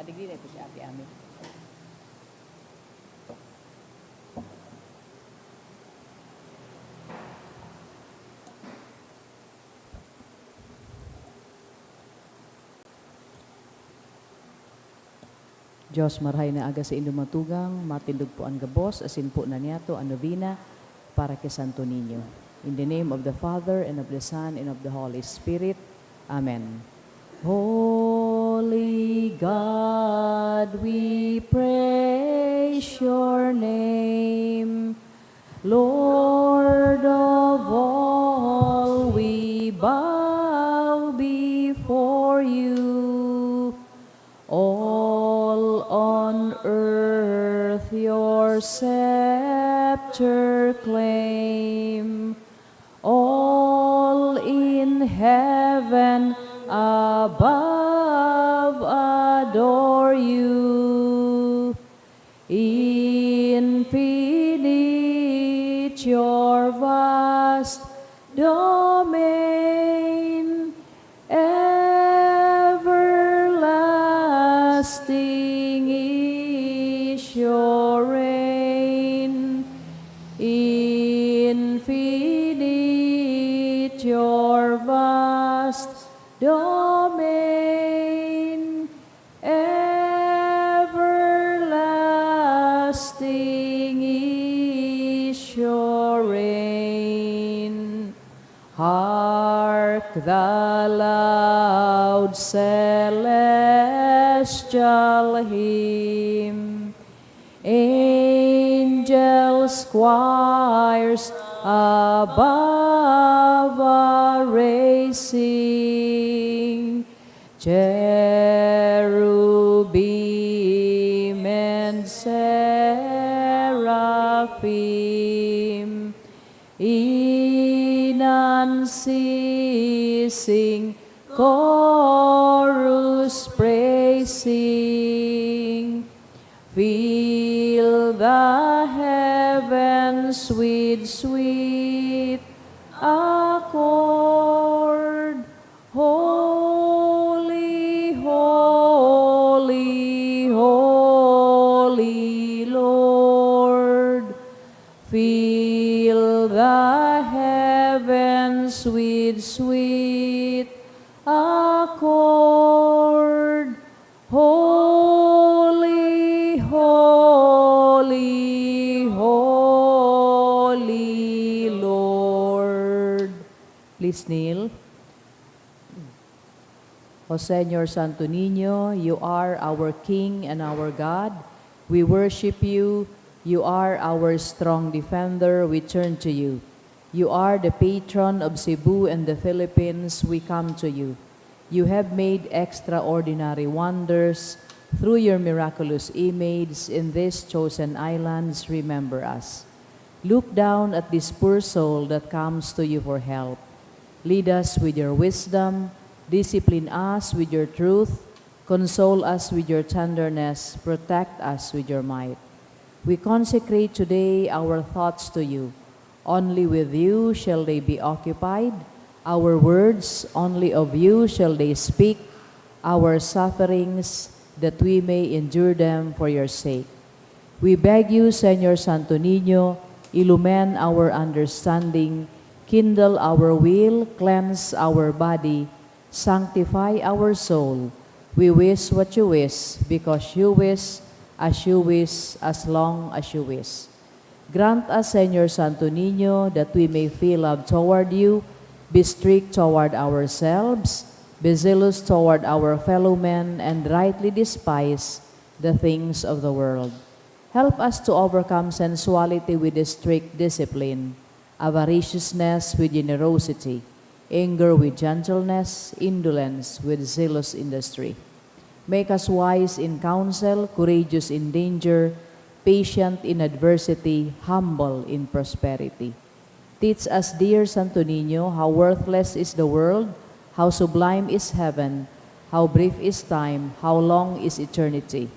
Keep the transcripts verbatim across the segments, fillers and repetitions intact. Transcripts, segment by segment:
Digdi na po si Ate Ami. Dios, marahay na aga saindo mga tugang, matindog po an gabos, asin po na niyato an novena para kay Santo Niño. In the name of the Father, and of the Son, and of the Holy Spirit. Amen. Holy God, we praise your name. Lord of all, we bow before you. All on earth your scepter claim. All in heaven above adore you. Infinite your vast domain, everlasting is your reign. Infinite your vast domain, everlasting is your reign. Hark the loud celestial hymn, angels, choirs above are raising, cherubim and seraphim in unceasing chorus praising. Fill the heavens with sweet accord. Holy, holy, holy Lord, fill the heavens with sweet accord. Holy, holy, holy Lord. Please kneel. O Señor Santo Niño, you are our King and our God. We worship you. You are our strong defender. We turn to you. You are the patron of Cebu and the Philippines. We come to you. You have made extraordinary wonders through your miraculous image in these chosen islands. Remember us. Look down at this poor soul that comes to you for help. Lead us with your wisdom, discipline us with your truth, console us with your tenderness, protect us with your might. We consecrate today our thoughts to you. Only with you shall they be occupied. Our words, only of you shall they speak. Our sufferings, that we may endure them for your sake. We beg you, Señor Santo Niño, illumine our understanding, kindle our will, cleanse our body, sanctify our soul. We wish what you wish, because you wish, as you wish, as long as you wish. Grant us, Señor Santo Niño, that we may feel love toward you, be strict toward ourselves, be zealous toward our fellow men, and rightly despise the things of the world. Help us to overcome sensuality with strict discipline, avariciousness with generosity, anger with gentleness, indolence with zealous industry. Make us wise in counsel, courageous in danger, patient in adversity, humble in prosperity. Teach us, dear Santo Niño, how worthless is the world, how sublime is heaven, how brief is time, how long is eternity.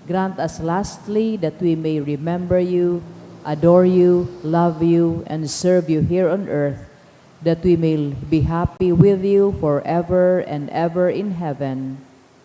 Grant us lastly that we may remember you, adore you, love you, and serve you here on earth, that we may be happy with you forever and ever in heaven.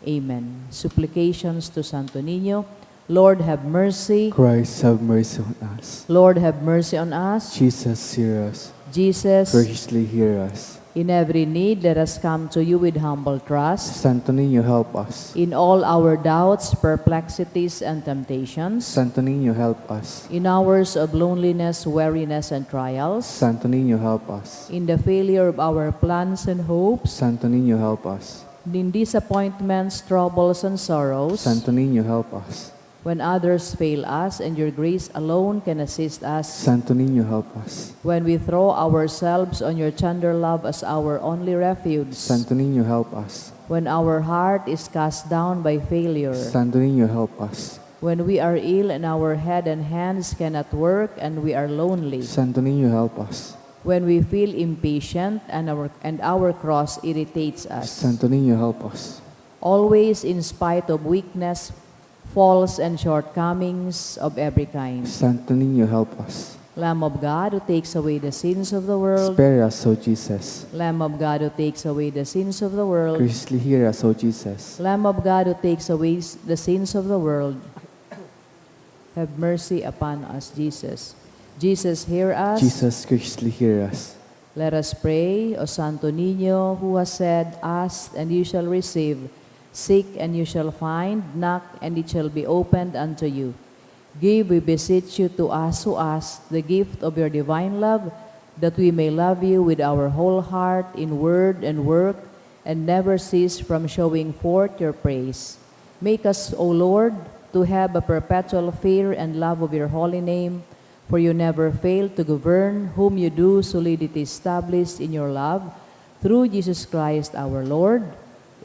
Amen. Supplications to Santo Niño. Lord, have mercy. Christ, have mercy on us. Lord, have mercy on us. Jesus, hear us. Jesus, Graciously hear us. In every need, let us come to you with humble trust. Santo Niño, help us. In all our doubts, perplexities, and temptations. Santo Niño, help us. In hours of loneliness, weariness, and trials. Santo Niño, help us. In the failure of our plans and hopes. Santo Niño, help us. In disappointments, troubles, and sorrows. Santo Niño, help us. When others fail us and your grace alone can assist us. Santo Niño, help us. When we throw ourselves on your tender love as our only refuge. Santo Niño, help us. When our heart is cast down by failure. Santo Niño, help us. When we are ill and our head and hands cannot work and we are lonely. Santo Niño, help us. When we feel impatient and our, and our cross irritates us. Santo Niño, help us. Always in spite of weakness, faults, and shortcomings of every kind. Santo Niño, help us. Lamb of God, who takes away the sins of the world. Spare us, O Jesus. Lamb of God, who takes away the sins of the world. Graciously hear us, O Jesus. Lamb of God, who takes away s- the sins of the world. Have mercy upon us, Jesus. Jesus, hear us. Jesus, graciously hear us. Let us pray. O Santo Niño, who has said, "Ask and you shall receive, seek and you shall find, knock and it shall be opened unto you." Give, we beseech you, to us who ask the gift of your divine love, that we may love you with our whole heart in word and work, and never cease from showing forth your praise. Make us, O Lord, to have a perpetual fear and love of your holy name, for you never fail to govern whom you do solidity establish in your love, through Jesus Christ our Lord.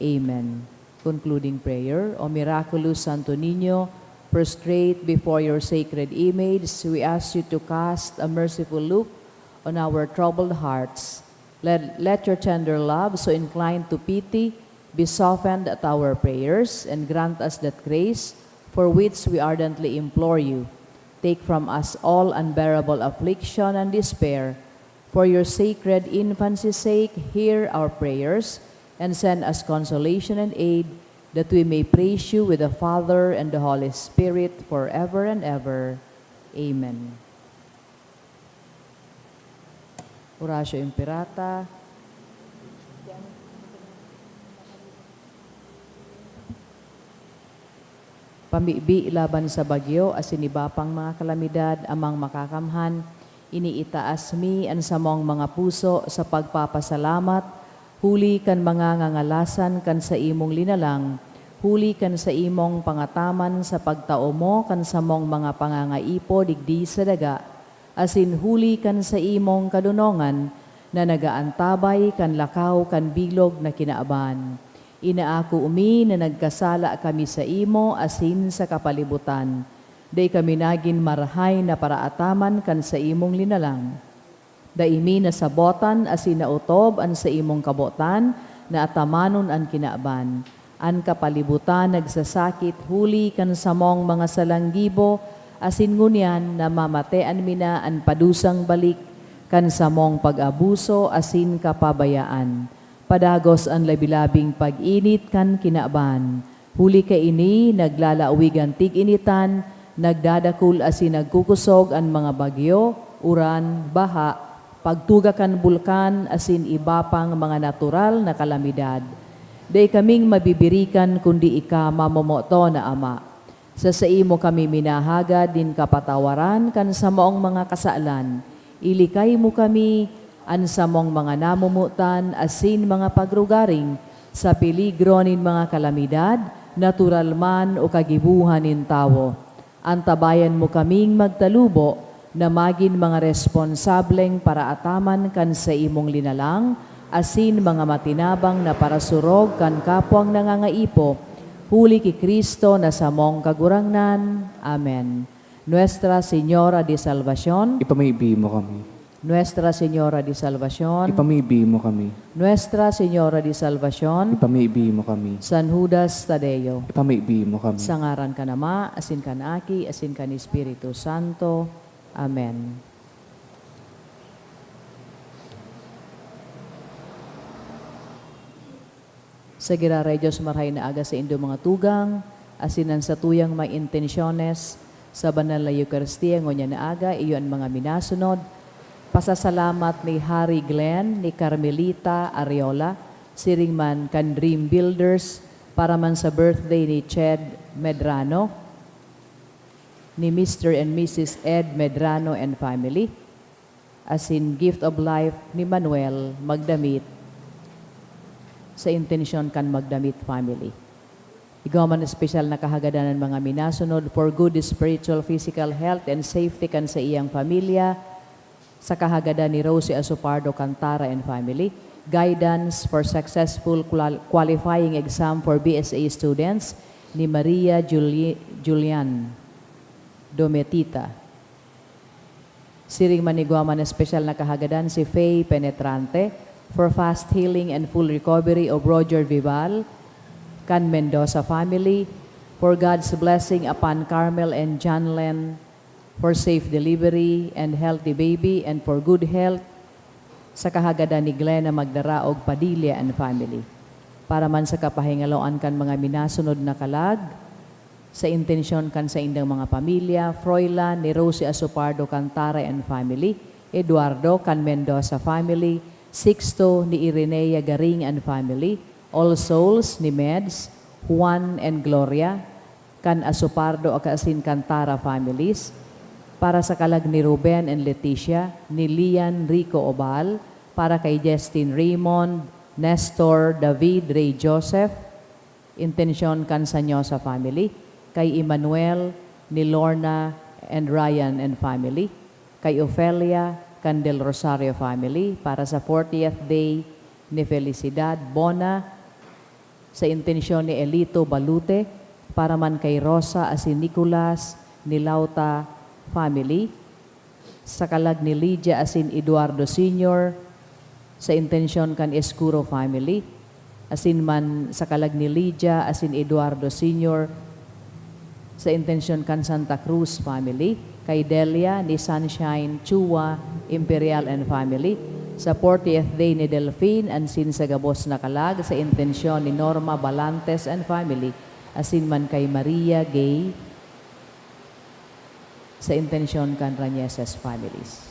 Amen. Concluding prayer. O miraculous Santo Niño, prostrate before your sacred image, we ask you to cast a merciful look on our troubled hearts. Let, let your tender love, so inclined to pity, be softened at our prayers, and grant us that grace for which we ardently implore you. Take from us all unbearable affliction and despair. For your sacred infancy's sake, hear our prayers, and send us consolation and aid, that we may praise you with the Father and the Holy Spirit forever and ever. Amen. Oratio Imperata. Pamibi laban sa bagyo asin iba pang mga kalamidad, Amang Makakamhan, iniitaas mi an samong mga puso sa pagpapasalamat huli kan mga ngangalasan kan saimong linalang, huli kan saimong pangataman sa pagtao mo kan samong mga pangangaipo digdi sa daga, asin huli kan saimong kadonongan na nagaantabay kan lakaw kan bilog na kinaban. Inaako mi na nagkasala kami saimo asin sa kapalibutan. Dai kami nagin marahay na paraataman kan saimong linalang. Dai mi nasabotan asin naotob an saimong kabotan na atamanon an kinaban. An kapalibutan nagsasakit huli kan samong mga salang gibo, asin ngunyan namamatean mi na an padusang balik kan samong pag-abuso asin kapabayaan. Padagos an labi-labing pag-init kan kinaban. Huli kaini, naglalawig an tig-initan, nagdadakul asin nagkukusog an mga bagyo, uran, baha, pagtuga kan bulkan asin iba pang mga natural na kalamidad. Dai kaming mabibirikan kundi ika, mamomoton na Ama. Sa saimo kami minahagad nin kapatawaran kan samong mga kasalan. Ilikay mo kami, an samong mga namomotan asin mga pagrugaring, sa peligro nin mga kalamidad, natural man o kagibohan nin tawo. Antabayan mo kaming magtalubo na magin mga responsableng paraataman kan saimong linalang asin mga matinabang na parasurog kan kapwang nangangaipo, huli ki Cristo na samong Kagurangnan. Amen. Nuestra Señora de Salvacion. Ipamibi mo kami. Nuestra Señora de Salvacion. Ipamibi mo kami. Nuestra Señora de Salvacion. Ipamibi mo kami. San Judas Tadeo. Ipamibi mo kami. Sa ngaran kan Ama, asin kan Aki, asin kan Espiritu Santo. Amen. Sa giraray Diyos, marahay na aga saindo mga tugang, asin an satuyang mga intensyones sa banal na Eukaristia ngunyan na aga, iyo an mga minasunod. Pasasalamat ni Harry Glenn, ni Carmelita Ariola, siring man kan Dream Builders, para man sa birthday ni Ched Medrano, ni Mister and Missus Ed Medrano and family, asin gift of life ni Manuel Magdamit sa intensyon kan Magdamit family. Igwa man espesyal na kahagadan an mga minasunod for good spiritual, physical health and safety kan saiyang pamilya, sa kahagadan ni Rosie Asopardo Cantara and family, guidance for successful qual-, qualifying exam for B S A students ni Maria Juli-, Julian Dometita. Siring man igwa man espesyal na kahagadan si Faye Penetrante for fast healing and full recovery of Roger Vival kan Mendoza family, for God's blessing upon Carmel and Janlen, for safe delivery and healthy baby, and for good health sa kahagadan ni Glena Magdaraog Padilla and family. Para man sa kapahingaloan kan mga minasunod na kalag, sa intensyon kan saindang mga pamilya, Froilan ni Rosie Asopardo Cantara and family, Eduardo kan Mendoza family, Sixto ni Irenea Garing and family, All Souls ni Meds, Juan and Gloria, kan Asopardo asin Cantara families, para sa kalag ni Ruben and Leticia, ni Lian Rico Obal, para kay Justin Raymond, Nestor, David, Ray Joseph, intensyon kan Sanyosa family, kay Emmanuel, ni Lorna and Ryan and family, kay Ofelia, kan Del Rosario family, para sa fortieth day ni Felicidad Bona, sa intensyon ni Elito Balute, para man kay Rosa asin Nicolas ni Lauta family, sa kalag ni Lydia asin Eduardo Senior, sa intensyon kan Escuro family, asin man sa kalag ni Lydia asin Eduardo Senior, sa intensyon kan Santa Cruz family, kay Delia ni Sunshine Chua Imperial and family, sa fortieth day ni Delfin asin sa gabos na kalag, sa intensyon ni Norma Balantes and family, asin man kay Maria Gay, sa intensyon kan Rañeses families,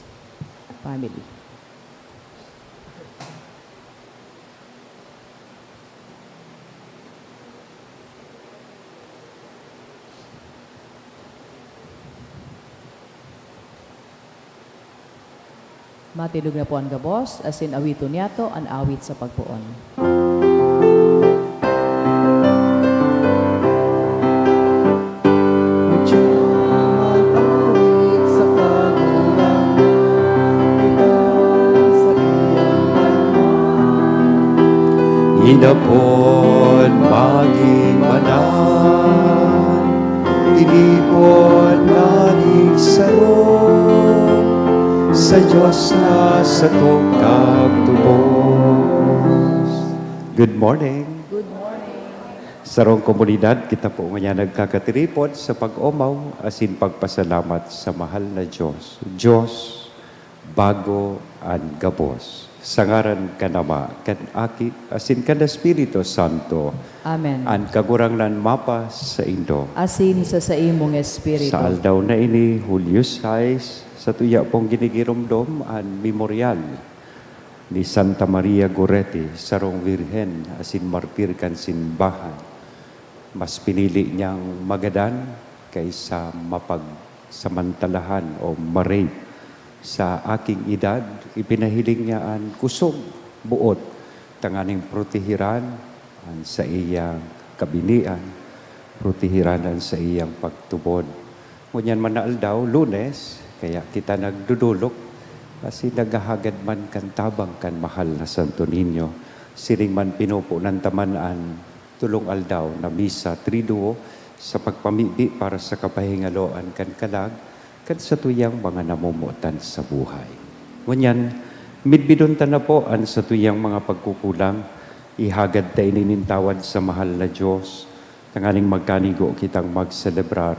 family. Matindog na po an gabos, asin awiton niyato an awit sa pagpoon. Inapod magin banal, tinipon nagin saro, sa Dios na satong kagtubos. Good morning. Good morning. Sarong komunidad, kita po ngunyan nagkakatiripon sa pag-omaw asin pagpasalamat sa mahal na Dios. Dios, bago an gabos. Sa ngaran kan Ama, kan Aki, asin kan Espiritu Santo. Amen. An Kagurangnan mapa saindo. Asin sa saimong espiritu. Sa aldaw na ini, Hulyo sais, satuya pong ginigiromdom an memoryal ni Santa Maria Goretti, sarong birhen asin martir kan simbahan. Mas pinili niyang magadan kaysa mapagsamantalahan o ma-rape. Sa aking edad, ipinahiling niya an kusog, buot, tanganing protehiran an saiyang kabinian, protehiran an saiyang pagtubod. Ngunyan man na aldaw, Lunes, kaya kita nagdodolok, asin naghahagad man kan tabang kan mahal na Santo Niño. Siring man, pinupunan ta man an tolong aldaw na misa triduo sa pagpamibi para sa kapahingaloan kan kalag kan satuyang mga namomotan sa buhay. Ngunyan, midbidon ta na po an satuyang mga pagkukulang, ihagad ta ini nin tawad sa mahal na Dios, tanganing magkanigo kitang magselebrar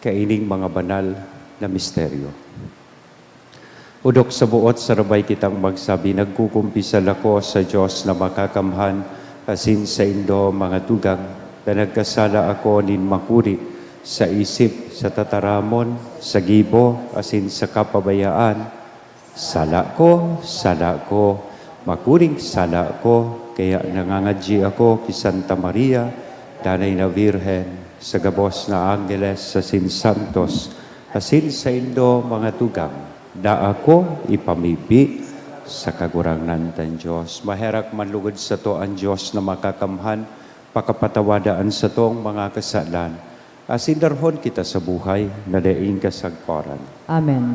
kaining mga banal na misteryo. Odok sa buot, sarabay kitang magsabi, "Nagkukumpisal ako sa Dios na makakamhan Asin saindo, mga tugang, na nagkasala ako nin makuri sa isip, sa tataramon, sa gibo, asin sa kapabayaan. Sala ko, sala ko, makuring sala ko, kaya nangangadyi ako ki Santa Maria, Danay na Birhen, sa gabos na angheles asin santos, asin saindo, mga tugang, na ako ipamibi sa Kagurangnan tang Dios. Maherak manlugod sato an Dios na Makakamhan, pakapatawada an satong mga kasalan, asin darhon kita sa buhay na daing kasagkoran. Amen.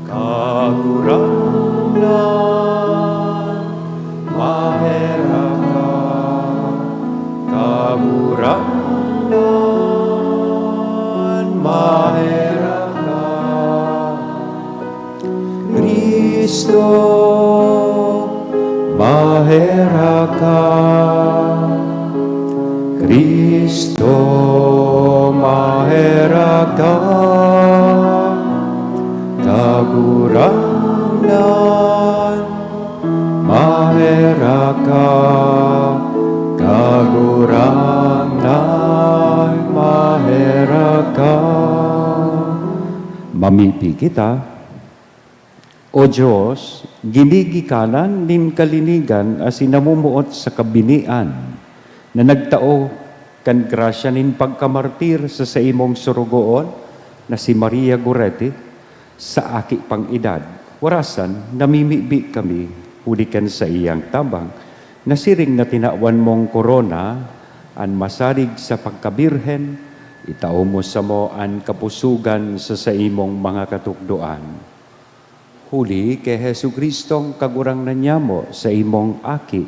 Kagurangnan, maherak ka. Kagurangnan, maherak ka. Cristo, maherak ka. Cristo, maherak ka. Kagurangnan, maherak ka. Kagurangnan, maherak ka. Mamibi kita. O Dios, ginigikanan nin kalinigan asin namumuot sa kabinian, na nagtao kan grasya nin pagkamartir sa saimong sorogoon na si Maria Goretti, sa aki pang edad, warasan namimibi kami huli kan saiyang tabang, na siring na tinawan mong korona an masarig sa pagkabirhen, itao mo samo an kapusogan sa saimong mga katukdoan. Huli ki Jesu-Cristong Kagurangnan nyamo, saimong Aki,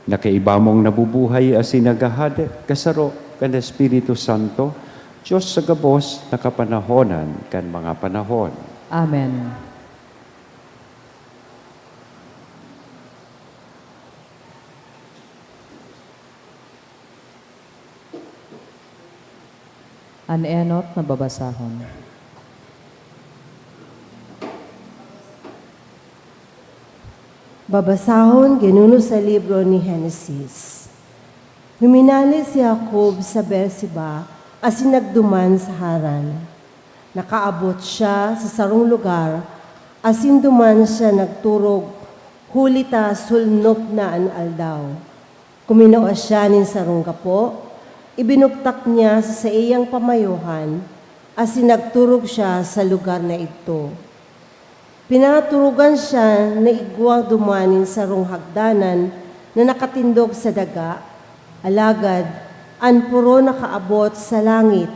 na kaiba mong nabubuhay asin naghahade kasaro kan Espiritu Santo, Dios sa gabos na kapanahonan kan mga panahon. Amen. An enot na babasahon. Babasahon ginuno sa libro ni Genesis. Huminale si Jacob sa Beersheba asin nagduman sa Haran. Nakaabot siya sa sarong lugar asin duman siya nagturog huli ta sulnop na an aldaw. Kuminua siya nin sarong gapo, ibinugtak niya sa saiyang pamayohan, asin nagturog siya sa lugar na idto. Pinaturugan siya na igwa duman nin sarong hagdanan na nakatindog sa daga, alagad an poro nakaabot sa langit.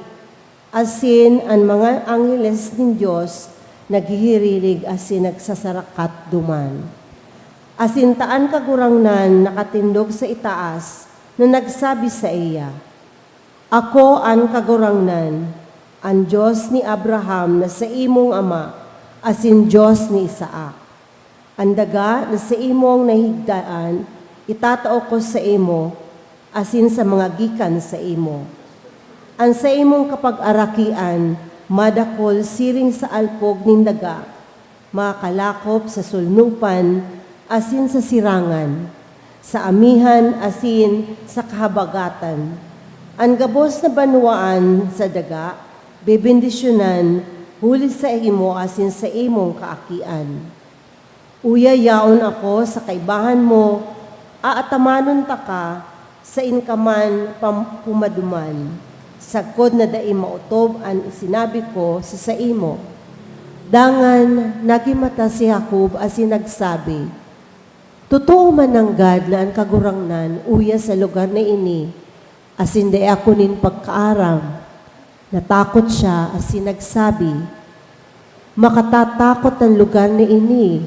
Asin an mga angheles nin Dios naghihirilig asin nagsasarakat duman. Asin ta an Kagurangnan nakatindog sa itaas na nagsabi saiya, "Ako an Kagurangnan, an Dios ni Abraham na saimong ama, asin Dios ni Isaac." An daga na saimong nahigdaan, itatao ko saimo, asin sa mga gikan saimo. An saimong kapagarakian madakol siring sa alpog nin daga, makalakop sa sulnupan asin sa sirangan, sa amihan asin sa kahabagatan. An gabos na banwaan sa daga bebendisyonan huli saimo asin saimong kaakian. Uya yaon ako sa kaibahan mo, aatamanon taka sain ka man pam-, pumaduman, sagkod na dai maotob an isinabi ko sa saimo. Dangan naghimata si Jacob asin nagsabi, "Totoo man nanggad na an Kagurangnan uya sa lugar na ini, asin dai ako nin pagkaaram." Natakot siya asin nagsabi, "Makatatakot an lugar na ini!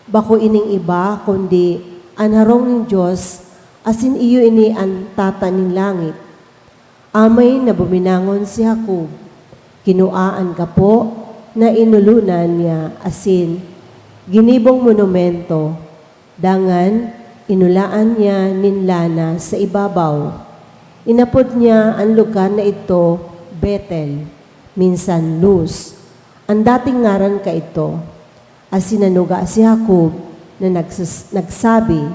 Bako ining iba kundi an harong nin Dios, asin iyo ini an Tata nin langit." Amay na buminangon si Jacob, kinua an gapo na inolonan niya asin ginibong monumento. Dangan inulaan niya nin lana sa ibabaw, Inapod niya an lugar na idto Betel, minsan Luz, an dating ngaran kaidto. Asin nanuga si Jacob na nagsas-, nagsabi,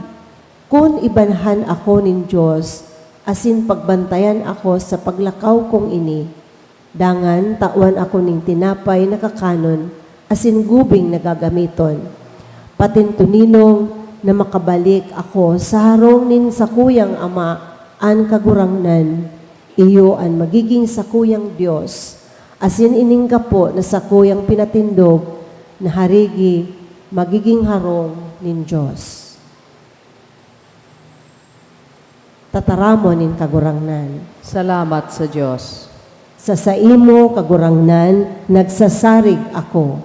"Kun ibanhan ako nin Dios asin pagbantayan ako sa paglakaw kong ini, dangan tawan ako nin tinapay na kakanon asin gubing na gagamiton, patin toninong na makabalik ako sa harong nin sakuyang ama an Kagurangnan, iyo an magiging sakuyang Dios, asin ining gapo na sakuyang pinatindog na harigi magiging harong nin Dios." Tataramon nin Kagurangnan. Salamat sa Dios. Sa saimo, Kagurangnan, nagsasarig ako.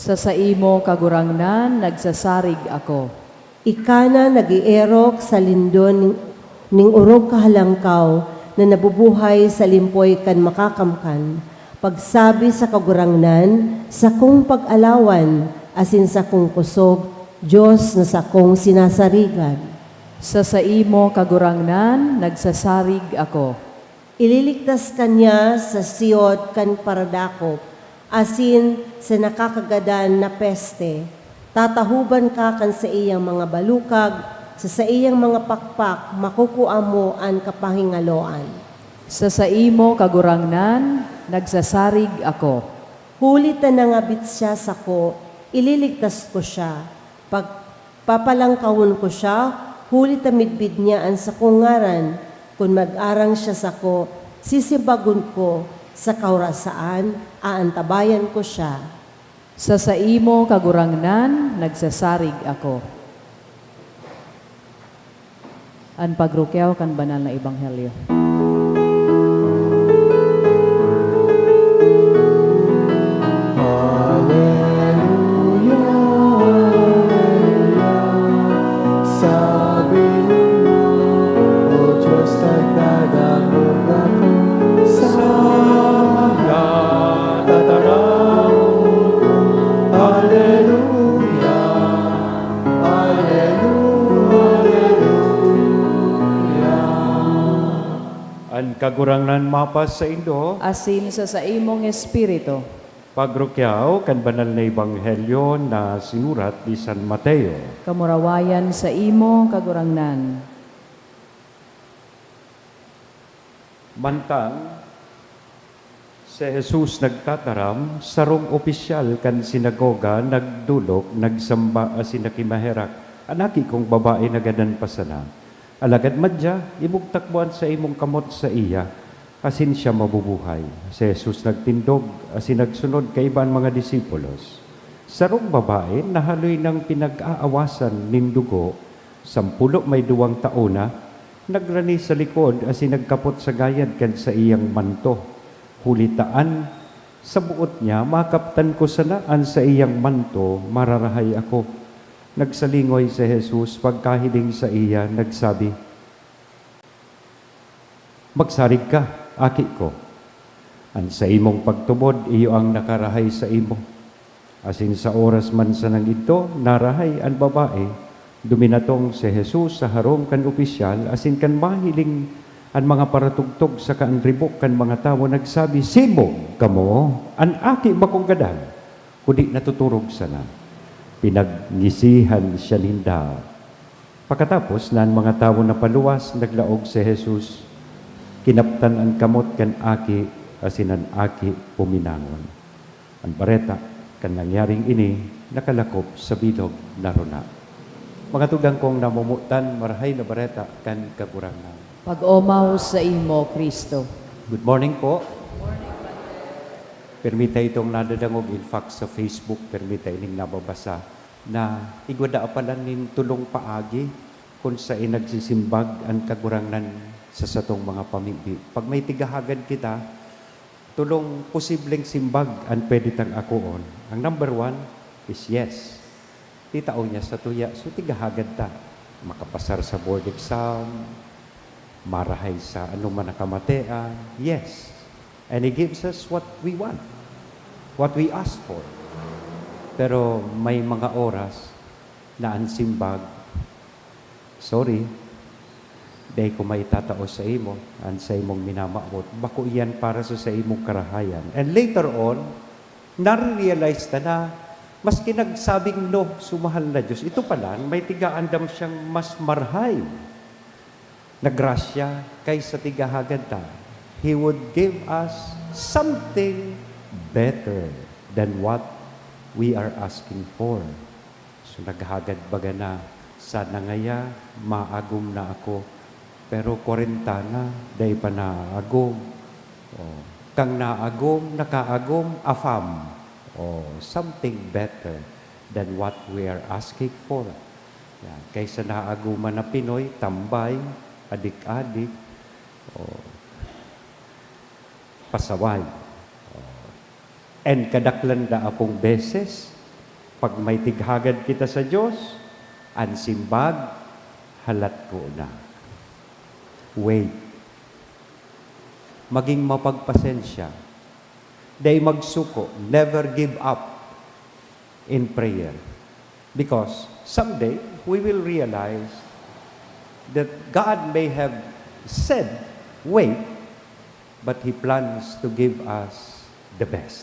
Sa saimo, Kagurangnan, nagsasarig ako. Ika na nag-eerok sa lindon ning, ning orog kahalangkaw na nabubuhay sa limpoy kan Makakamkan. Pagsabi sa Kagurangnan, sakong pag-alawan, asin sakong kosog, Dios na sakong sinasarigan. Sa saimo, Kagurangnan, nagsasarig ako. Ililigtas ka niya sa siyot kan paradakop, asin sa nakakagadan na peste. Tatahoban ka kan saiyang mga balukag, sa saiyang mga pakpak makukua mo an kapahingaloan. Sa saimo, Kagurangnan, nagsasarig ako. Huli ta nangabit siya sako, ililigtas ko siya. Pag-, papalangkawon ko siya, huli ta midbid niya an sakong ngaran. Kun mag-arang siya sako, sisimbagon ko, sa kahorasaan, aantabayan ko siya. Sa saimo, Kagurangnan, nagsasarig ako. An pagrukyaw kan banal na ebanghelyo. Hallelujah, hallelujah. Sabi mo, O Diyos, nagdadangog ako sa mga tataramon ko. Hallelujah. Hallelujah, hallelujah. An Kagurangnan mapasaindo. Asin sa saimong espiritu. Pagrukyaw kan banal na ebanghelyo na sinurat ni San Mateo. Kamurawayan saimo, Kagurangnan. Mantang si Jesus nagtataram, sarong opisyal kan sinagoga nagdolok, nagsamba asin nakimaherak, "An aki kong babae nagadan pa sana. Alagad madya, ibugtak mo an saimong kamot saiya, asin siya mabubuhay." Si Jesus nagtindog asin nagsunod kaiba an mga disipulos. Sarong babae na haloy nang pinag-aawasan nin dugo, sampulo may duwang taon na, nagrani sa likod asin nagkapot sa gayad kan saiyang manto, huli ta an sa boot niya, "Makaptan ko sana an saiyang manto, mararahay ako." Nagsalingoy si Jesus pagkahiling saiya, nagsabi, "Magsarig ka, aki ko. An saimong pagtubod iyo an nakarahay saimo." Asin sa oras man sanang idto, narahay an babae. Duminatong si Jesus sa harong kan opisyal asin kan mahiling an mga paratugtog saka an ribok kan mga tawo, nagsabi, "Simbong kamo, an aki bakong gadan, kundi natuturog sana." Pinagngisihan siya ninda. Pakatapos na an mga tawo napaluwas, naglaog si Jesus, kinaptan an kamot kan aki, asin an aki puminangon. An bareta kan nangyaring ini nakalakop sa bilog na rona. Mga tugang kong namomotan, Marahay na Bareta kan Kagurangnan. Pag-omaw saimo, Cristo. Good morning po. Permi ta itong nadadangog, in fact, sa Facebook, permi ta ining nababasa, na igwa daa palan nin tolong paagi kun saen nagsisimbag an Kagurangnan sa satong mga pamibi. Pag may tighahagad kita, tolong posibleng simbag an pwede tang akoon. Ang number one is yes. Titao niya sa tuya, so tighahagad ta. Makapasar sa board exam, marahay sa anoman na kamatean, yes. And He gives us what we want, what we ask for. Pero may mga oras na an simbag, sorry, Dai ko maitatao sa imo an saimong minamawot. Bako iyan para sa saimong karahayan. And later on, nare-realize ta na, maski nagsabing no so mahal na Diyos, ito pala, may tigaandam siyang mas marhay na grasya kaysa tigahagad ta. He would give us something better than what we are asking for. So, naghagad baga na, "Sana ngaya maagom na ako." Pero kwarenta na, dai pa naagom. Oh, kang naagom, nakaagom, afam. Oh, something better than what we are asking for. Yan. Kaysa naagoman na Pinoy, tambay, adik-adik, oh, pasaway. Oh. And kadaklan da akong beses, pag may tighagad kita sa Diyos, an simbag, halat ko na. Wait. Maging mapagpasensya. Dai magsuko. Never give up in prayer. Because someday, we will realize that God may have said, "Wait," but He plans to give us the best,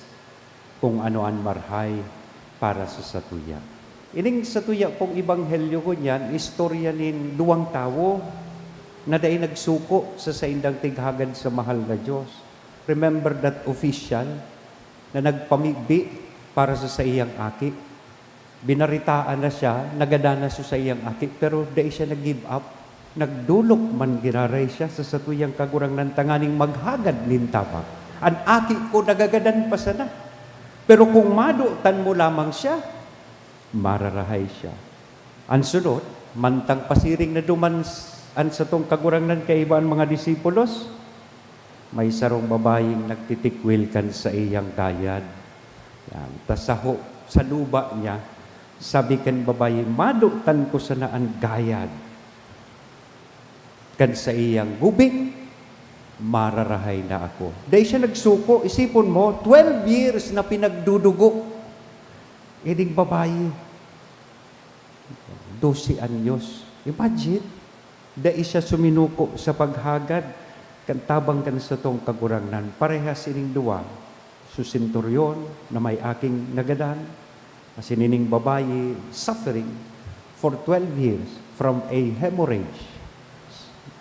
kung ano an marhay para sa satuya. Ining satuya pong ebanghelyo ngunyan, istorya nin duwang tawo na dai nagsuko sa saindang tighagad sa mahal na Diyos. Remember that official na nagpamibi para sa saiyang aki? Binaritaan na siya, nagadan na so saiyang aki, pero dai siya nag-give up. Nagdolok man giraray siya sa satuyang Kagurangnan tanganing maghagad nin tabang. "An aki ko nagagadan pa sana. Pero kung madotan mo lamang siya, mararahay siya." An sunod, mantang pasiring na duman s-, an satong Kagurangnan kaiba an mga disipulos, may sarong babayeng nagtitikwil kan saiyang gayad. Yan. Ta saho, sa luba niya, sabi kan babayi, "Madotan ko sana an gayad kan saiyang gubing, mararahay na ako." Dai siya nagsuko. Isipon mo, twelve years na pinagdudugo ining babayi. Doce anyos. Imagine, dai siya suminuko sa paghagad kan tabang kan satong Kagurangnan. Parehas ining duwa, so senturyon na may aking nagadan, asin ining babayi suffering for twelve years from a hemorrhage.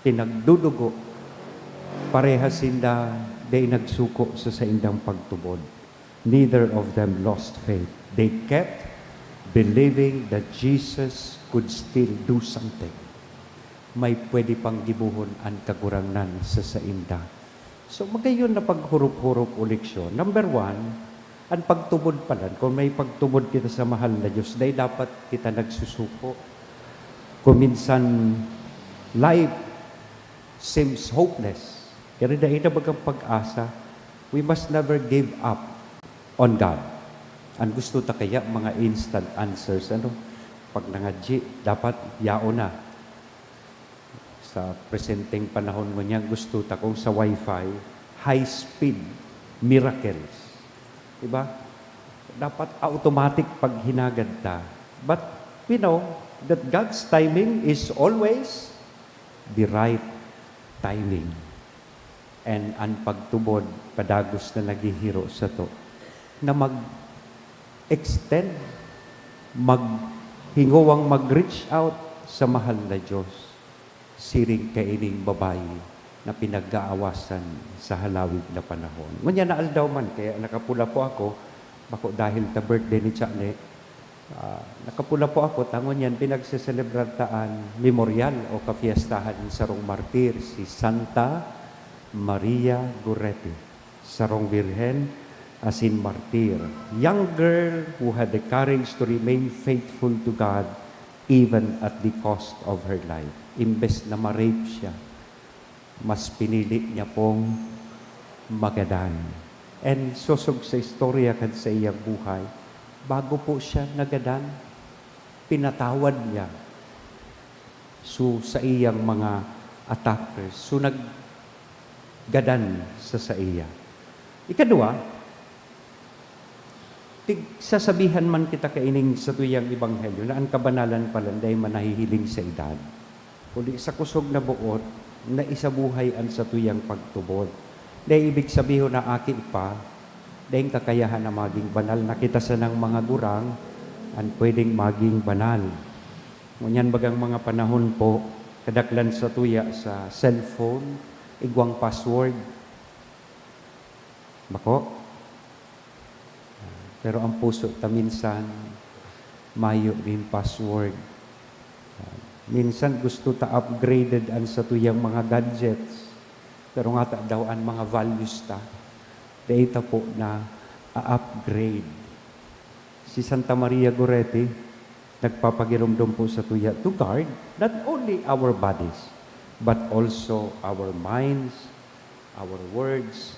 Pinagdudugo, parehas sinda dai nagsuko sa saindang pagtubod. Neither of them lost faith. They kept believing that Jesus could still do something. May pwede pang gibohon an Kagurangnan sa sainda. So, magayon na paghurop-hurop o leksyon. Number one, an pagtubod palan. Kung may pagtubod kita sa mahal na Diyos, dai dapat kita nagsusuko. Kung minsan, life seems hopeless. Kaya dai na bagang pag-asa. We must never give up on God. An gusto ta kaya, mga instant answers, ano? Pag nangadyi, dapat yaon na. Sa presenteng panahon ngunyan, gusto ta kung sa wifi, high speed, miracles. Diba? Dapat automatic pag hinagad ta. But we know that God's timing is always the right timing. And an pagtubod, padagos na naghihiro sato na mag-extend, maghingowang mag-reach out sa mahal na Diyos, siring kaining babayi na pinag-aawasan sa halawig na panahon. Ngunyan na aldaw man, kaya nakapula po ako, bako dahil ta birthday ni Chane, ah, nakapula po ako, ta ngunyan pinagseselebrar ta an memorial o kafiestahan nin sarong martir, si Santa Maria Goretti, sarong birhen asin martir. Young girl who had the courage to remain faithful to God even at the cost of her life. Imbes na ma-rape siya, mas pinili niya pong magadan. And sosog sa istorya kan saiyang buhay, bago po siya nagadan, pinatawad niya so saiyang mga attackers, so naggadan sa saiya. Ikadua, tig-, sasabihan man kita kaining satuyang ebanghelyo na an kabanalan palan dai man nahihiling sa edad. Kundi sa kusog na boot na isabuhay an satuyang pagtubod. Dai ibig sabihon na aki pa, daing kakayahan na maging banal na kita sanang mga gurang, an pwedeng maging banal. Ngunyan bagang mga panahon po, kadaklan satuya sa cellphone, igwang password. Bako? Pero ang puso ta minsan, mayo nin password. Minsan gusto ta upgraded an satuyang mga gadgets, pero ngata daw an mga values ta, dai ta po na-upgrade. Si Santa Maria Goretti, nagpapagiromdom po satuya to guard not only our bodies, but also our minds, our words,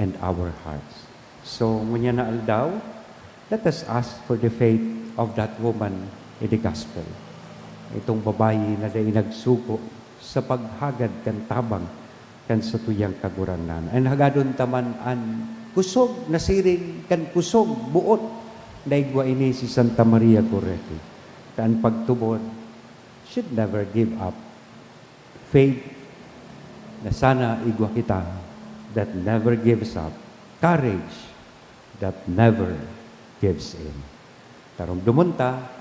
and our hearts. So, ngunyan na aldaw, let us ask for the faith of that woman in the gospel. Itong babayi na dai nagsugo sa paghagad kan tabang kan satuyang Kagurangnan. An hagadon ta man an kusog na siring kan kusog boot na igwa ini si Santa Maria Goretti, ta an pagtubod should never give up. Faith na sana igwa kita that never gives up. Courage that never gives in. Taromdomon ta,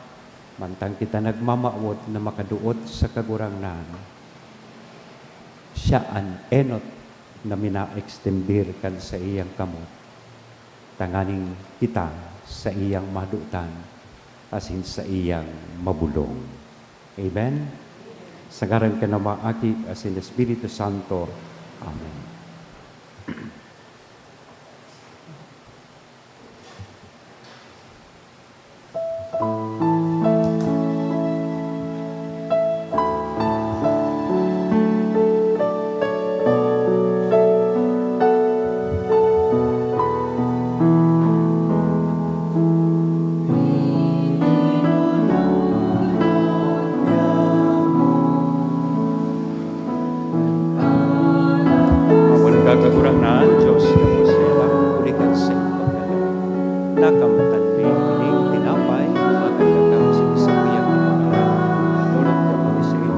mantang kita nagmamawot na makaduot sa Kagurangnan, siya an enot na mina-extender kan saiyang kamot, tanganing kita saiyang madutan asin saiyang mabulong. Amen? Sa ngaran kan Ama, Aki, asin Espiritu Santo. Amen. Awan ka Kagurangnan, Diyos na masela, huli kan saindong pagkagalang. Nakamtan mi ining tinapay, mga kagagaw sa isang biyang mga, tulad ka mo ni sa iyo.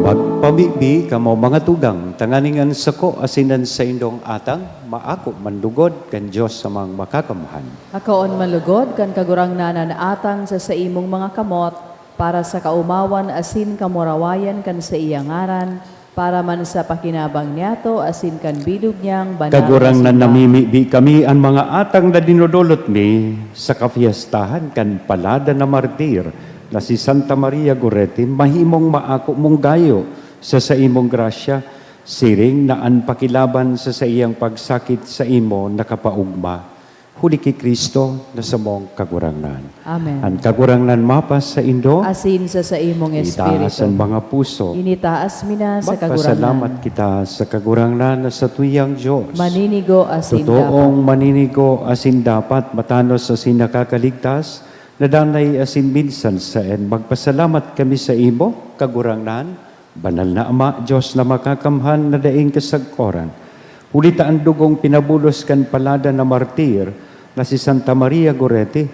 Magpamibi kamo, mga tugang, tanganing an sako asin an saindong atang maako man lugod kan Dios Amang Makakamhan. Akoon man lugod kan Kagurangnan an atang sa saimong mga kamot, para sa kaomawan asin kamurawayan kan saiyang ngaran, para man sa pakinabang niyato asin kan bilog niyang banal na Kagurangnan, simbahan. Namimibi kami an mga atang na dinodolot mi sa kafiestahan kan palada na martir na si Santa Maria Goretti, mahimong maako mong gayo sa saimong grasya, siring na an pakilaban sa saiyang pagsakit saimo nakapaogma. Huli ki Cristo na samong Kagurangnan. Amen. An Kagurangnan mapasaindo. Asin sa saimong espiritu. Itaas an mga puso. Initaas mi na sa Kagurangnan. Magpasalamat kita sa Kagurangnan na satuyang Dios. Maninigo asin dapat. Totoong maninigo asin dapat, matanos asin nakakaligtas, na danay asin minsan saen. Magpasalamat kami saimo, Kagurangnan, Banal na Ama, Dios na makakamhan na daing kasagkoran. Huli ta an dugong pinabulos kan palada na martir na si Santa Maria Goretti,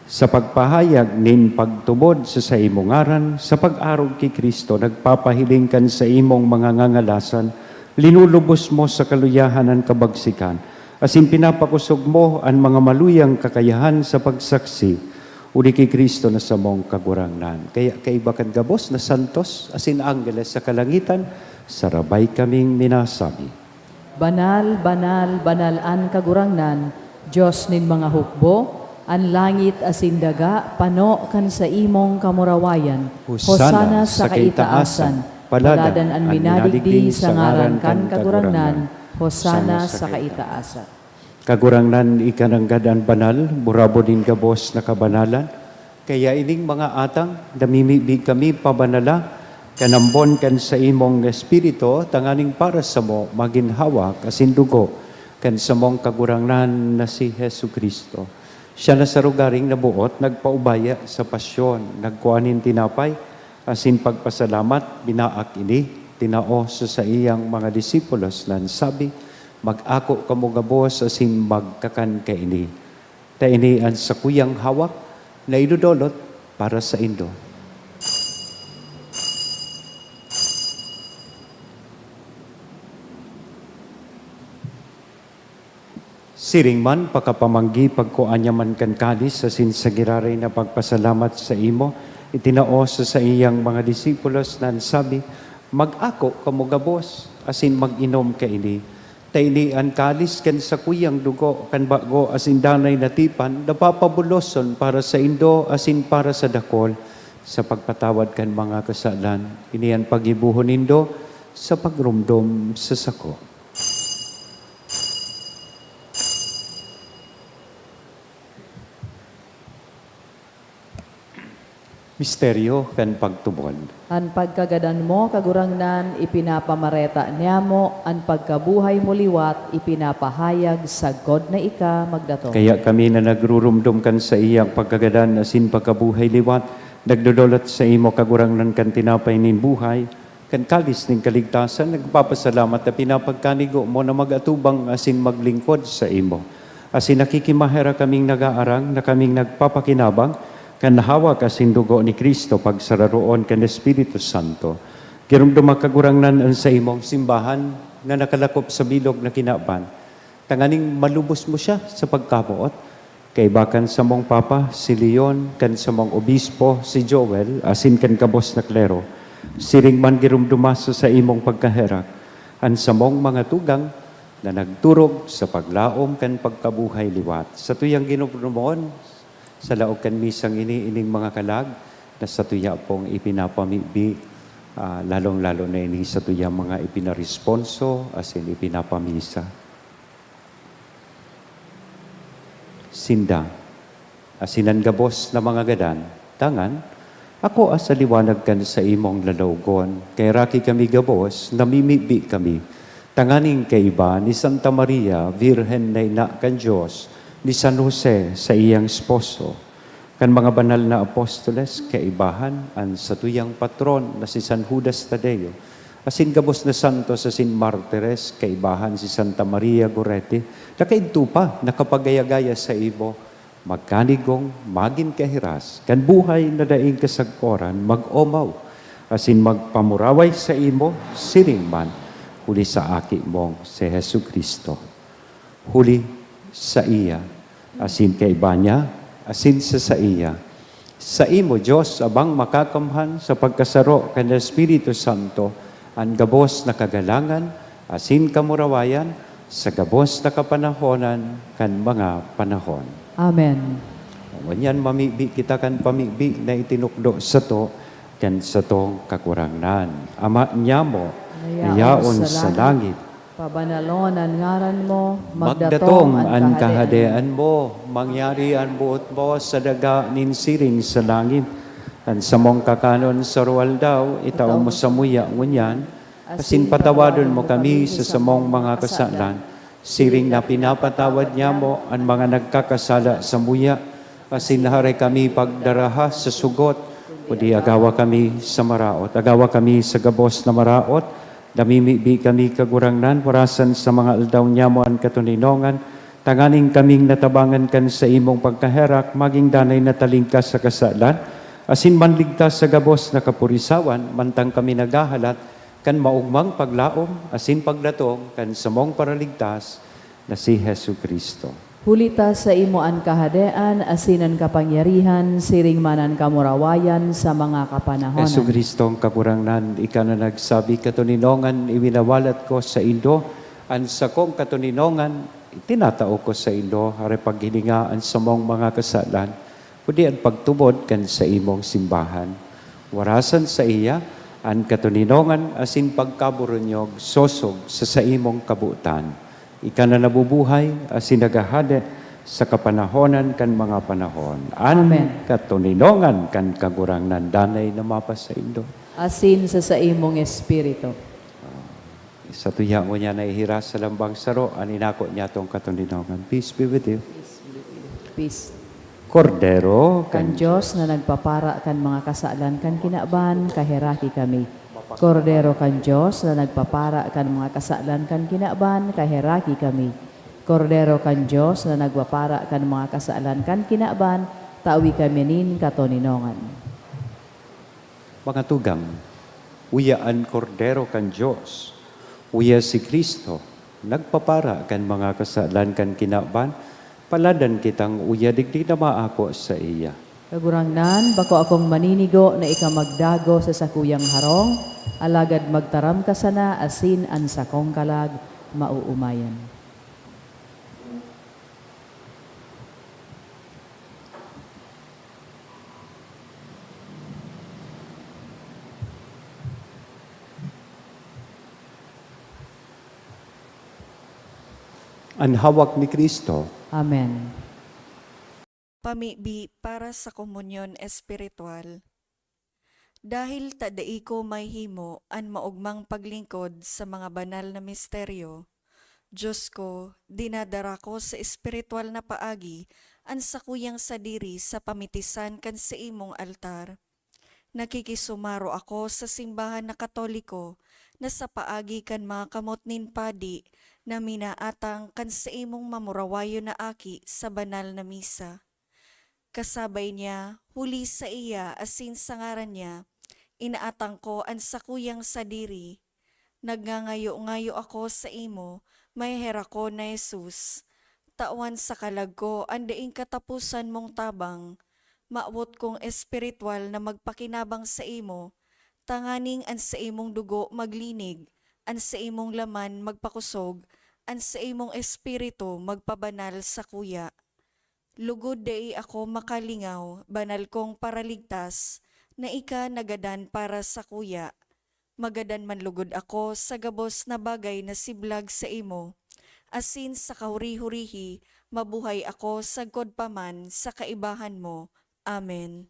sa pagpahayag nin pagtubod sa saimong ngaran, sa pag-arog ki Cristo, nagpapahiling kan saimong mga ngangalasan, linulubos mo sa kaluyahan an kabagsikan, asin pinapakosog mo an mga maluyang kakayahan sa pagsaksi, huli ki Cristo na samong Kagurangnan. Kaya kaiba kan gabos na santos asin anggeles sa kalangitan, sarabay kaming minasabi, "Banal, banal, banal an Kagurangnan, Dios nin mga hukbo, an langit asin daga pano kan saimong kamurawayan. Hosana sa kaitaasan. Paladan an minadigdi sa ngaran kan Kagurangnan. Hosana sa kaitaasan." Kagurangnan, ika nanggad an banal, burabod nin gabos na kabanalan. Kaya ining mga atang, namimibi kami pabanala, kan ambon kan saimong Espiritu, tanganing para samo magin hawak asin dugo kan samong Kagurangnan na si Jesu-Cristo. Siya na sa rogaring naboot, nagpaubaya sa pasyon, nagkua nin tinapay, asin pagpasalamat, binaak ini, tinao sa saiyang mga disipulos, na nagsabi, "Mag-ako kamo gabos asin magkakan kaini. Ta ini an sakuyang hawak na idodolot para saindo." Siring man, pakapamanggi, pagkua niya man kan kalis asin sa giraray na pagpasalamat saimo, itinao sa saiyang mga disipulos, na nagsabi, "Mag-ako kamo gabos asin mag-inom kaini. Ta ini an kalis kan sakuyang dugo kan bago asin danay na tipan na papabuloson para saindo asin para sa dakol sa pagpatawad kan mga kasalan. Ini an paggibohon nindo sa pagromdom sa sako." Misteryo kan pagtubod. An pagkagadan mo, Kagurangnan, ipinapamareta niamo, an pagkabuhay mo liwat ipinapahayag sagkod na ika magdatong. Kaya kami na nagrurumdom kan saiyang pagkagadan asin pagkabuhay liwat, nagdodolot saimo, Kagurangnan, kan tinapay nin buhay, kan kalis nin kaligtasan, nagpapasalamat ta pinapagkanigo mo na mag-atubang asin maglingkod saimo. Asin nakikimaherak kaming nag-aarang na kaming nagpapakinabang kan hawak asin dugo ni Cristo pagsararoon kan Espiritu Santo. Giromdoma, Kagurangnan, an saimong simbahan na nakalakop sa bilog na kinaban, tanganing malubos mo siya sa pagkamoot. Kaiba kan samong Papa, si Leon, kan samong Obispo, si Joel, asin kan gabos na klero. Siring man giromdoma sa saimong pagkaherak an samong mga tugang na nagturog sa paglaom kan pagkabuhay liwat. Satuyang ginomdomon, sa laog kan misang ini, ining mga kalag na satuya pong ipinapamibi, ah, lalong-lalo na ini satuyang mga ipinaresponso asin ipinapamisa. Sinda, asin an gabos na mga gadan, tangan, akoa sa liwanag kan saimong lalawogon, kay raki kami gabos, namimibi kami, tanganing kaiba ni Santa Maria, Birhen na ina kan Dios, ni San Jose, saiyang esposo, kan mga banal na apostoles, kaibahan an satuyang patron na si San Judas Tadeo, asin gabos na santos asin martires, kaibahan si Santa Maria Goretti, na kaidto pa nakapagaya-gaya saimo, magkanigong magin kahiras kan buhay na daing kasagkoran mag-omaw, asin magpamuraway saimo siring man huli sa Aki mong si Jesu-Cristo. Huli saiya, asin kaiba niya, asin sa saiya, saimo, Dios, Amang Makakamhan, sa pagkasaro kan Espiritu Santo, an gabos na kagalangan asin kamurawayan sa gabos na kapanahonan kan mga panahon. Amen. Ngunyan, mamibi kita kan pamibi na itinukdo sato kan satong Kagurangnan. Ama niamo, na yaon sa langit, pabanalon an ngaran mo, magdatong an kahadean mo, mangyari an boot mo sa daga nin siring sa langit. An samong kakanon sa aroaldaw, itao mo samuya ngunyan, asin patawadon mo kami sa samong mga kasalan, siring na pinapatawad niamo an mga nagkakasala samuya, asin hare kami pagdaraha sa sugot, kundi agawa kami sa maraot. Agawa kami sa gabos na maraot, namimibi kami, Kagurangnan, warasan sa mga aldaw niamo an katoninongan, tanganing kaming natabangan kan saimong pagkaherak, magin danay na talingkas sa kasalan, asin manligtas sa gabos na kapurisawan, mantang kami naghahalat kan maogmang paglaom asin pagdatong kan samong Paraligtas na si Jesu-Cristo. Huli ta saimo an kahadean asin an kapangyarihan siring man an kamurawayan sa mga kapanahonan. Jesu-Cristong Kagurangnan, ika na nagsabi, "Katoninongan iwinawalat ko saindo, an sakong katoninongan itinatao ko saindo, hare paghilinga an samong mga kasalan, kundi an pagtubod kan saimong simbahan. Warasan saiya an katoninongan asin pagkaburunyog sosog sa saimong kabotan." Ika na nabubuhay asin naghahade sa kapanahonan kan mga panahon. An Amen. Katoninongan kan Kagurangnan danay na mapasaindo. Asin sa saimong espiritu. Sa tuya mo niya nahihiras sa lambang saro, an inako niya tong katoninongan. Peace be with you. Peace. Kordero Kan Diyos na nagpapara kan mga kasalan kan kinaban, kaheraki kami. Kordero kan Diyos na nagpapara kan mga kasalan kan kinaban, kaheraki kami. Kordero kan Diyos na nagpapara kan mga kasalan kan kinaban, tawi kami nin katoninongan. Mga tugang, uya an Kordero kan Dios, uya si Cristo, nagpapara kan mga kasalan kan kinaban, paladan kitang uya digdi na maako saiya. Kagurangnan, bako akong maninigo na ika magdago sa sakuyang harong, alagad magtaram ka sana asin an sakong kalag maoomayan. An hawak ni Cristo. Amen. Pamibi para sa komunyon espiritual. Dahil ta dai ko mahimo an maogmang paglingkod sa mga banal na misteryo, Diyos ko, dinadara ko sa espiritual na paagi an sakuyang sadiri sa pamitisan kan saimong altar. Nakikisumaro ako sa simbahan na Katoliko na sa paagi kan mga kamot nin padi na minaatang kan saimong mamurawayon na aki sa banal na misa. Kasabay niya, huli saiya asin sa ngaran niya, inaatang ko an sakuyang sadiri. Nagngangayo-ngayo ako saimo, maheherakon na Jesus. Tawan sa kalag ko an daing kataposan mong tabang. Mawot kong espiritual na magpakinabang saimo, tanganing an saimong dugo maglinig, an saimong laman magpakosog, an saimong espiritu magpabanal sakuya. Lugod dai ako makalingaw, banal kong Paraligtas, na ika nagadan para sakuya. Magadan man lugod ako sa gabos na bagay na siblag saimo, asin sa kahuri-hurihi mabuhay ako sagkod pa man sa kaibahan mo. Amen.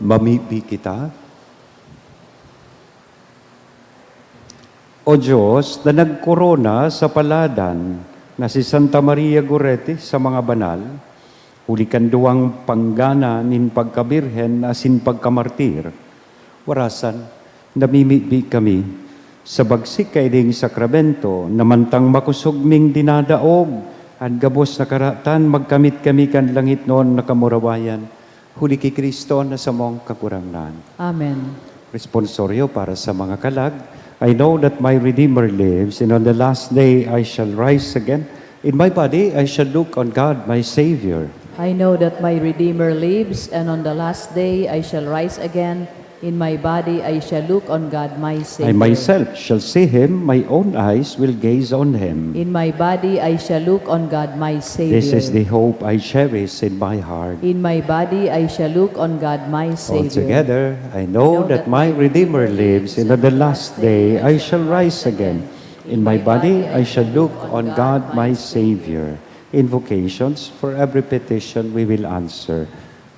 Mamibi kita. O Dios, na nagkorona sa paladan na si Santa Maria Goretti sa mga banal, huli kan duwang panggana nin pagkabirhen asin pagkamartir, warasan, namimibi kami sa bagsik kaining sakramento na mantang makosog ming dinadaog an gabos na karatan, magkamit kami kan langitnon na kamurawayan, huli ki Cristo na samong Kagurangnan. Amen. Responsorio para sa mga kalag. I know that my Redeemer lives, and on the last day I shall rise again. In my body I shall look on God, my Savior. I know that my Redeemer lives, and on the last day I shall rise again. In my body I shall look on God my Savior. I myself shall see him, my own eyes will gaze on him. In my body I shall look on God my Savior. This is the hope I cherish in my heart. In my body I shall look on God my Savior. Altogether, I know that my Redeemer lives, and at the last day I shall rise again. In my body I shall look on God my Savior. Invocations for every petition we will answer.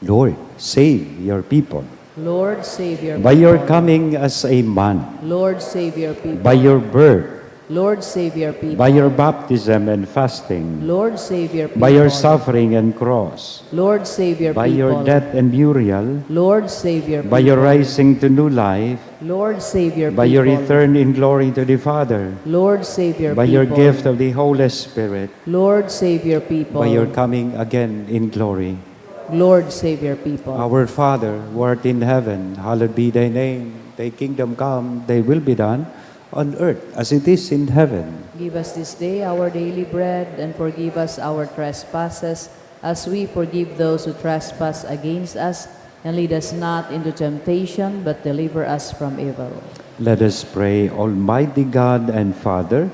Lord, save your people. Lord, save your By your people. Coming as a man, Lord, save your people. By your birth, Lord, save your people. By your baptism and fasting, Lord, save your people. By your suffering and cross, Lord, save your By people. Your death and burial, Lord, save your By people. Your rising to new life, Lord, save your By people. Your return in glory to the Father, Lord, save your By people. Your gift of the Holy Spirit, Lord, save your people. By Your coming again in glory. Lord, save your people. Our Father, who art in heaven, hallowed be thy name. Thy kingdom come, thy will be done, on earth as it is in heaven. Give us this day our daily bread, and forgive us our trespasses, as we forgive those who trespass against us. And lead us not into temptation, but deliver us from evil. Let us pray. Almighty God and Father,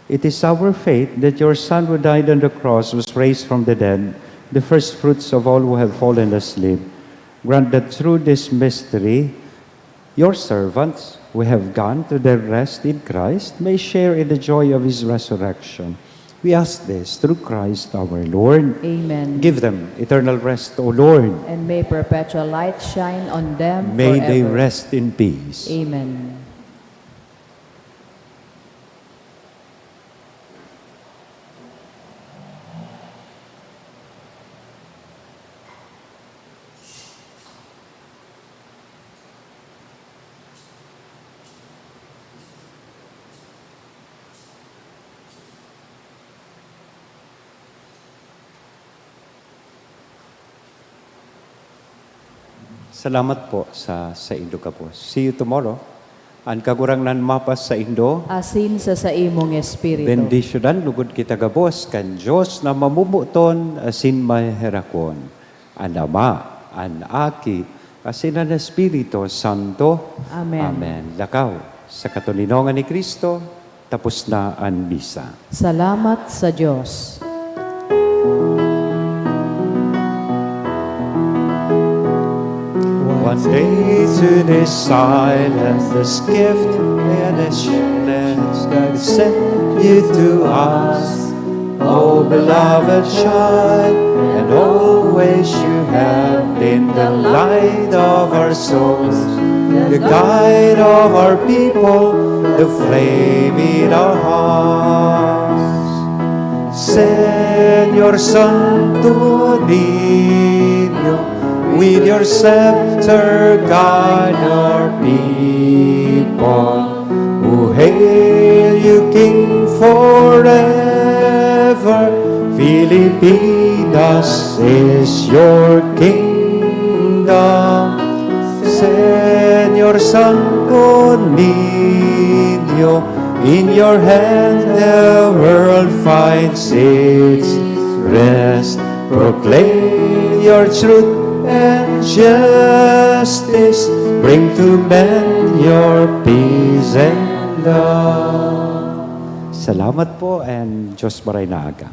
it is our faith that your Son who died on the cross was raised from the dead, the first fruits of all who have fallen asleep. Grant that through this mystery, your servants who have gone to their rest in Christ may share in the joy of his resurrection. We ask this through Christ our Lord. Amen. Give them eternal rest, O Lord. And may perpetual light shine on them May forever. They rest in peace. Amen. Salamat po sa saindo gabos. See you tomorrow. An Kagurangnan mapasaindo. Asin sa saimong espiritu. Bendisyonan lugod kita gabos kan Dios na mamomoton asin maheherakon, an Ama, an Aki, asin an Espiritu Santo. Amen. Amen. Lakaw, sa katoninongan ni Cristo, tapos na an misa. Salamat sa Dios. One day to this silence, this gift and assurance that sent you to us, oh beloved child, and always you have been the light of our souls, the guide of our people, the flame in our hearts. Señor Santo Niño, with your scepter guide our people. Who hail you, King, forever. Filipinas is your kingdom. Señor Santo Niño, in your hand the world finds its rest. Proclaim your truth and justice. Bring to men your peace and love. Salamat po and Diyos maray na aga.